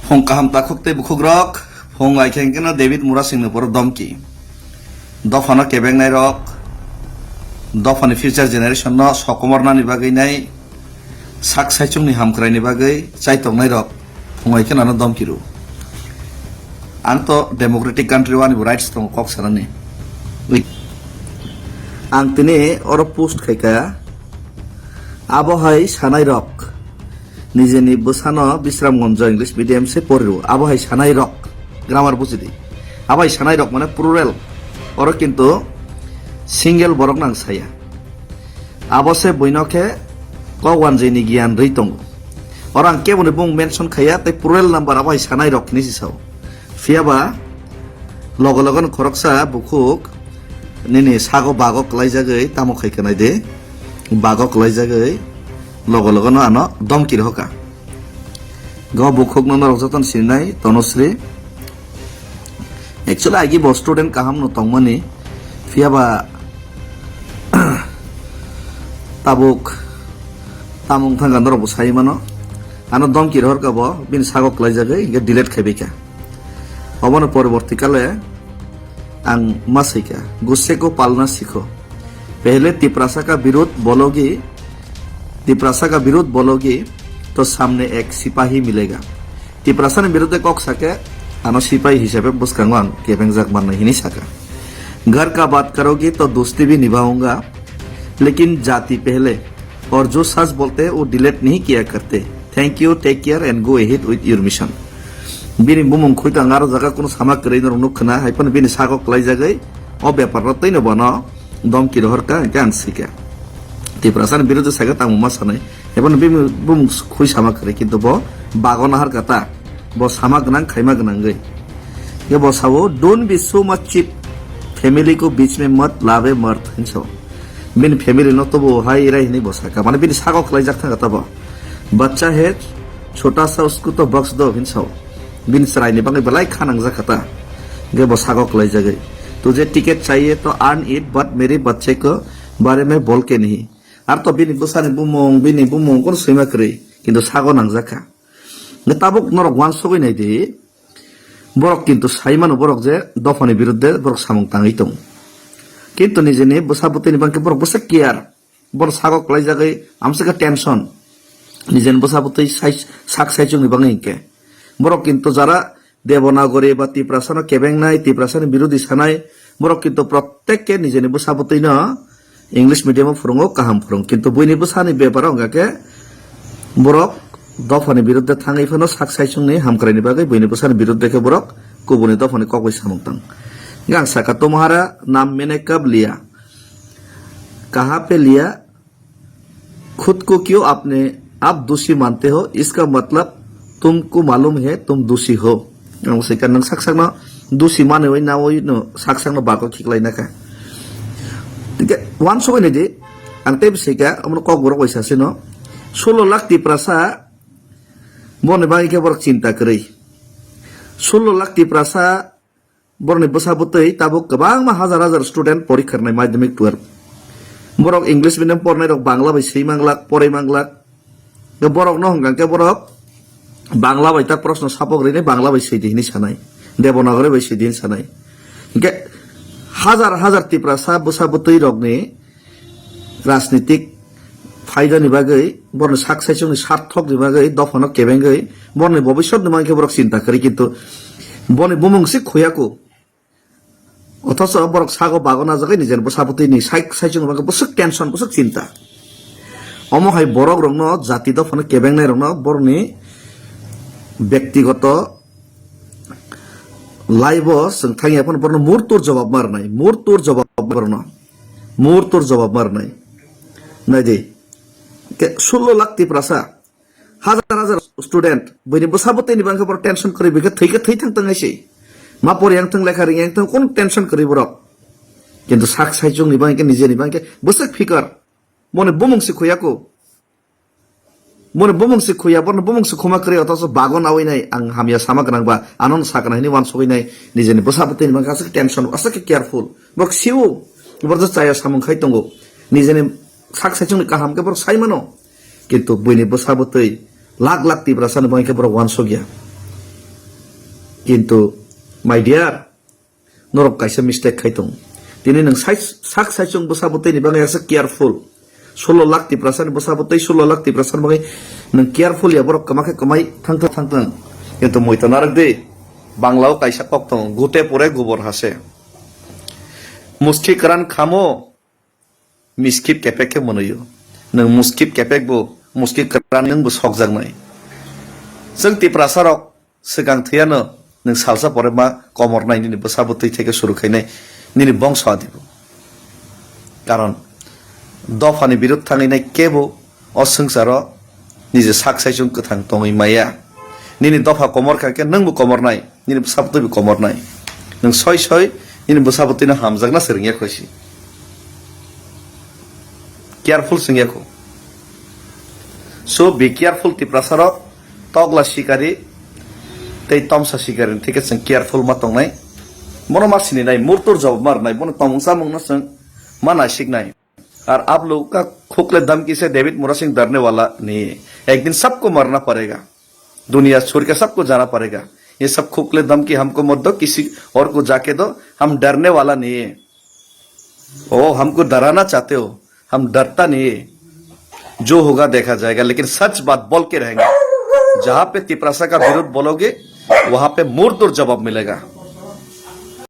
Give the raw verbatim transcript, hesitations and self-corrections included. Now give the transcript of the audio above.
Phung kaham takhuk tei bukhukrok, phung ai khe hwnkhe no David Murasingni boro domki. Dophano kebengnai rok, dophani future generation no sokomornani bagwi nai, sak saichungni hamkraini bagwi chaitoknai rok phung ai khe no domki rw. Ang to democratic country o ani bo rights tongo kok sanani. Ang tini oro post khaikha, abo hai sanai rok. Nijeni bwsano Bisramganj English medium se pori rw. Abo hai sanai rok. Grammar buji di. Abo hai sanai rok mane plural. Oro kintu single borok nang saya. Abo se buino khe kok wanjwi ni giyan rwi tongo. Oro ang keboni bung mention khaiya tei plural number abo hai sanai rok hinwi si sao. Phiya ba logo logo no khoroksa bukhuk nini sago bago kwlaijagwi tamo khai khe nai de. Bago kwlaijagwi logo logo no ano domki rohoka. Go bukhuk no norok jotono sininai Tanusri. Actually, agi bo student kaham no tongmani. Phiya ba tabuk tamung thangka norok bo sai mano. Ano domki rohorka bo bini sago kwlaijagwi hingke delete khaibaikha. Obono poroborti kale ang ma saikha, "Gusse ko palna sikho. Pehle Tiprasa ka birudh bologi, Tiprasa ka birudh bologi, to samne ek sipahi milega." Tiprasa ni birudhe kok sake, ano sipahi hisabe bwskango ang kebengjak mannai hinwi saka. "Ghar ka baat karogi to dosti bhi nibhaunga, lekin jati pehle. Aur jo sach bolte wo delete nahi kiya karte. Thank you, take care and go ahead with your mission." Bini bumung khuita ang aro jaga kuno sama kwrwi norok nuk khna, hai phano bini sago kwlaijagwi o bepar no twino bono domki rohorka hingke ang sika. Tiprasa ni birudhe saka tamo ma sanai, hai phano bini bumung khui sama kwrwi kintu bo bago naharka ta, bo sama gwnang khaima gwnangwi. Ye bo sao, "Don't be so much cheap, family ko beech mein mat lave mart," hinwi sao. Bini family no tobo hai rai hinwi bo saka. Mane bini sago kwlaijak thangkha ta bo. "Bachcha hai chhota sa, usko to bakhsh do," hinwi sao. Bini chwraini bagwi belai kha nangjak kha ta. Hingke bo sago kwlaijagwi, "Tujhe ticket chahiye to earn it, but mere bachche ko bare mein bol ke nahi." Ar to bini bwsani bumung, bini bumung kono swima kwrwi, kintu sago nangjak kha. Hingke tabuk norok wansugwi nai di. Borok kintu sai mano borok je dophani birudde borok samung tangwi tongo. Kintu nijeni bwsa bwtwini bangkhe borok bwsa care. Borok sago kwlaijagwi amswkha tension. Nijeni bwsa bwtwi sai, sak saichungni bangwi hinkhe. Borok kintu jara Devanagari ba Tiprasano kebengnai, Tiprasani birudi sanai, borok kintu prottekke nijeni bwsa bwtwino English medium o phwrwngo, kaham phwrwng. Kintu buini bwsani beparo wngkha khe borok dophani birudde thangwi phano sak saichungni hamkraini bagwi buini bwsani birudde khe borok kubuni dophani kokbai samung tang. Hingke ang saka, "Tumhara naam maine kab liya? Kaha pe liya? Khud ko kyon apne aap doshi mante ho? Iska matlab tumko malum hai tum doshi ho." Ang sai kha, nwng sak sakno doshi manwi nawi no sak sakno bago khiklai nakha. Hingke wansugwi nai di, ang tei bwsai kha, omono kokborok bai sasino. Solo lakh Tiprasa, boni bagwi khe borok chinta kwrwi. Solo lakh Tiprasa, borokni bwsa bwtwi tabuk kwbangma hajar hajar student porikha rwnai madhyamik twelve. Borok English medium pornai rok Bangla bai swi manglak, porwi manglak. Borok no hwnkha khe borok Bangla bai ta proshno sapok rwini Bangla bai swi di hinwi sanai, Devanagari bai swi di hinwi sanai. Hingke hajar hajar Tiprasa bwsa bwtwi rokni rajnitik phaidani bagwi, borokni sak saichungni sarthokni bagwi, dophano kebengwi, borokni bobiswtni bagwi khe borok chinta kwrwi, kintu boni bumung se khuyaku. Othocho borok sago bago najagwi nijeni bwsa bwtwini sai-, saichungni bagwi bwswk tension, bwswk chinta. Omo hai borok rokno, jati dophano kebengnai rokno borokni bektigoto life o chwng thangya phano borokno murtur jobab ma rwnai, murtur jobab ma rwnai. Murtur jobab ma rwnai. Nai di. Ke sullo lakh Tiprasa, hajar hajar student, buini bwsa bwtwini bangkhe borok tension kwrwi, bikhe thwi khe thwi thang tong hai se. Ma pori yang thang, lekha ring yang thang, kono tension kwrwi borok. Kintu sak saichungni bangkhe, nijeni bangkhe bwswk fikar. Mone bumung se khuya ko. Mone bumung se khuya, borno bumung se khuma kwrwi, othocho bago nawi nai, ang hamya sama gwnang ba, ano sakna hini wansugwi nai, nijeni bwsa bwtwini bangkhe aswk tension, aswk careful. Borok siwo, borok je chaya samung khai tongo. Nijeni sak saichungni kaham khe borok sai mano. Kintu buini bwsa bwtwi lakh lakh Tiprasani bangkhe borok wansugya. Kintu, my dear, norok kaisa mistake khai tongo. Tini nwng sai-, sak saichung bwsa bwtwi ni bagwi asa careful. Solo lakh Tiprasa ni bwsa bwtwi, solo lakh Tiprasa ni bagwi nwng careful ya, borok kwma khe kwmai thang thang thang thang. Kintu moi to narwk di, Bangla o kaisa kok tongo, "Gute pore gobor hase." Muski kwran khamo, miskip kepek khe mwnwi o. Nwng muskip kepek bo, muski kwran nwng bo sokjaknai. Chwng Tiprasa rok swkang thwiyano nwng salsa pore ma komornai nini bwsa bwtwi theke suru khainai nini bongso adibo. Karon dophani birud thangwi nai kebo o swngcharo nije sak saichung kwthang tongwi maya. Nini dopha komor kha khe nwngbo komornai, nini bwsa bwtwi bo komornai. Nwng soi soi nini bwsa bwtwino hamjakna se rwngya khoisi. Careful swngya kho. So be careful Tiprasa rok, tokla sikari tei tomsa sikari ni theke chwng careful ma tongnai. Bono ma sininai, murtur jawab ma rwnai, bono tongmung chamungno chwng ma naisiknai. Ar aap log ka khukle dhamki se David Murasing darne wala nahi hai. Ek din sabko marna padega. Duniya chhod ke sabko jana padega. Ye sab khukle dhamki humko mat do, kisi aur ko jaake do, hum darne wala nahi hai. O, humko darana chahte ho, hum darta nahi hai. Jo hoga dekha jayega, lekin sach baat bol ke rahenge. Jahan pe Tiprasa ka virodh bologe, wahan pe murtor jawab milega.